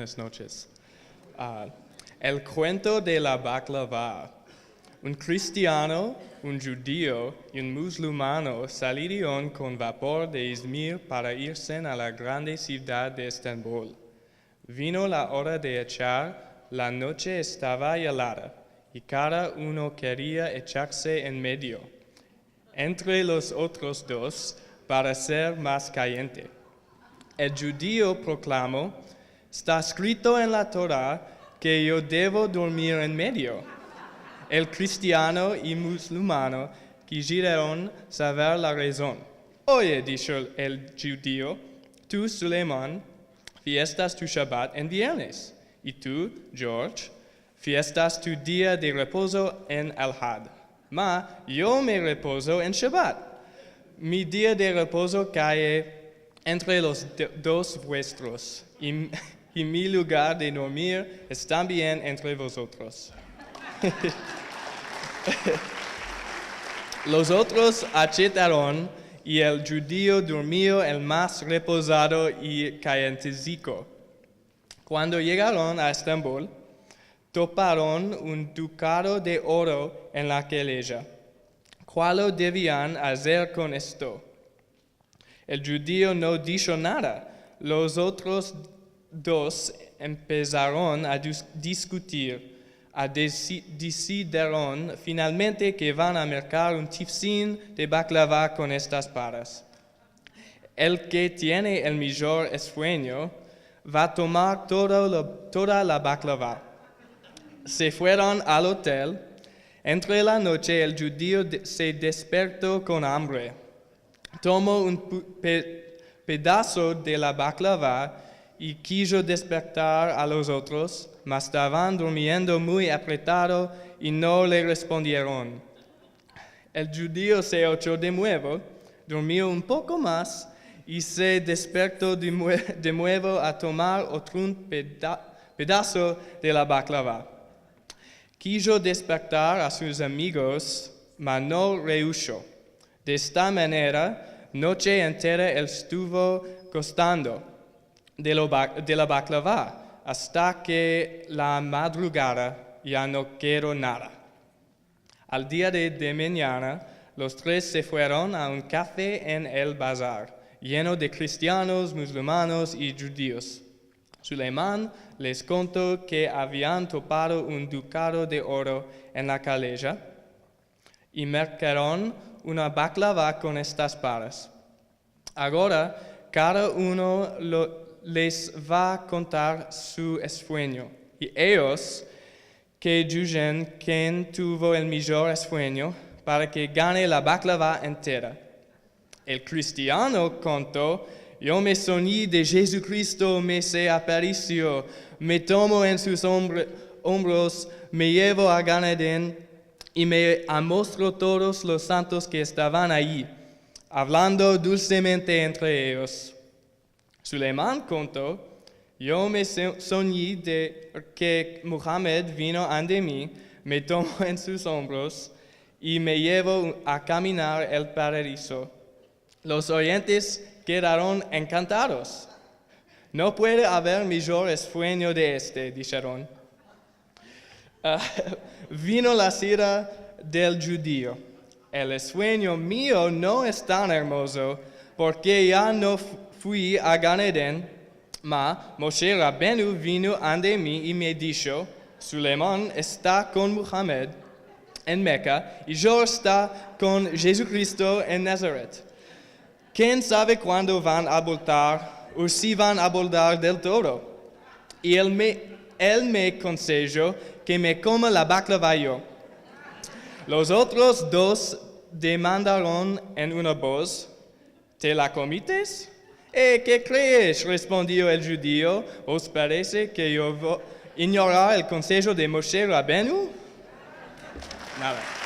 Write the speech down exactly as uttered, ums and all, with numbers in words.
Buenas noches. Ah, el kuento de la baklava. Un kristiano, un djudio i un muzulmano salieron kon vapor de Izmir para irse a la grande sivdad de Estambol. Vino la ora de echar, la noche estava yelada i kada uno keria echarse en medio entre los otros dos para ser mas kayente. El djudio proklamo: "Esta eskrito en la Tora ke yo devo dormir en medio." El kristiano i muzulmano kizieron saver la rezon. "Oye," disho el djudio, "tu, Suleiman, fiestas tu Shabat en viernes, i tu, George, fiestas tu dia de repozo en Alhad. Ma yo me repozo en Shabat. Mi dia de repozo kaye entre los do-, dos vuestros, i, i mi lugar de dormir es tambien entre vozotros." Los otros achetaron, i el djudio durmio el mas repozado i kayenteziko. Kuando yegaron a Estambol, toparon un dukado de oro en la kaleja. Kualo devian azer kon esto? El djudio no disho nada. Los otros dos empesaron a dus-, diskutir, a desi-, desidieron finalmente ke van a merkar un tifsin de baklava kon estas paras. "El ke tiene el mijor esuenyo va tomar todo lo, toda la baklava." Se fueron al otel. Entre la noche el djudio de-, se desperto kon ambre. Tomo un pu-, pe-, pedaso de la baklava i kijo despertar a los otros, ma estavan durmiendo muy apretado i no le respondieron. El djudio se ocho de muevo, durmio un poko mas i se desperto de mue-, de muevo a tomar otrun peda-, pedaso de la baklava. Kijo despertar a sus amigos, ma no reusho. De esta manera, noche entera el estuvo gostando de lo ba-, de la baklava, asta ke la madrugada ya no kedo nada. Al dia de, de manyana, los tres se fueron a un kafe en el bazar, yeno de kristianos, muzulmanos i djudios. Suleiman les konto ke avian topado un dukado de oro en la kaleja i merkaron una baklava kon estas paras. Agora, kada uno lo, les va kontar su esuenyo, i eyos ke djujen ken tuvo el mijor esuenyo para ke gane la baklava entera. El kristiano konto: "Yo me sonyi de Jesukristo, me se aparesio, me tomo en sus ombre-, ombros, me yevo a Gan Eden i me amostro todos los santos ke estavan ayi, avlando dulsemente entre eyos." Suleiman konto: "Yo me so-, sonyi de ke Muhammed vino ande mi, me tomo en sus ombros i me yevo a kaminar el paradiso." Los oyentes kedaron enkantados. "No puede aver mijor esuenyo de este", disheron. Ah, vino la sira del djudio. "El esuenyo mio no es tan ermozo, porke ya no fu-, fui a Gan Eden, ma Moshe Rabenu vino ande mi i me disho: Suleiman esta kon Muhammed en Meka i yo esta kon Jesukristo en Nazaret. Ken save kuando van a boltar, o si van a boltar del todo? I el me, el me konsejo ke me koma la baklava yo." Los otros dos demandaron en una boz: "Te la komites?" "E, ke krees?", respondio el djudio. "Os parese ke yo vo a inyorar el konsejo de Moshe Rabenu?" Nada.